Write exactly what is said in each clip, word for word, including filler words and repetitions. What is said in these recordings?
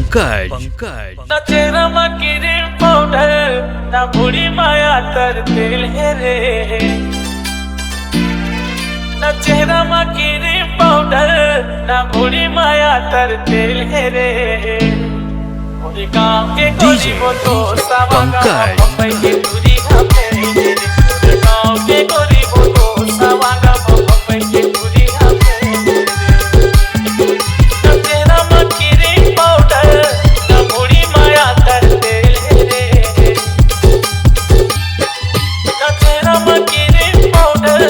पंकज, पंकज। ना चेहरा मा क्रीम पाउडर, ना मुड़ी मा अतर तेल हे रे। ना चेहरा मा क्रीम पाउडर, ना मुड़ी मा अतर तेल हे रे। मोरे गाँव के गोरी वो तो सवा गा पंकज। बम्बई के टूरी हवे रे। मोरे गाँव के गोरी वो तो सवा गा बम्बई के टूरी हवे रे। ना चेहरा मा क्रीम पाउडर, ना मुड़ी मा अतर तेल हे रे। ना चेहरा मा क्रीम पाउडर,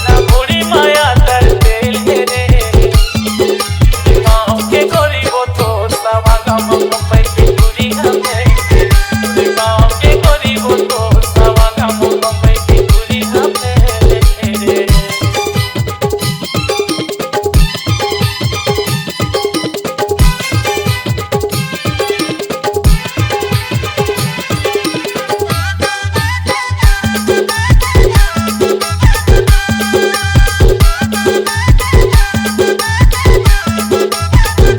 ना मुड़ी मा अतर तेल हे रे। गाँव के गोरी वो तो सवा गा बम्बई के टूरी हवे रे। गाँव के गोरी वो तो सवा गा बम्बई के टूरी हवे रे।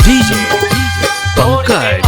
डीजे पंकज।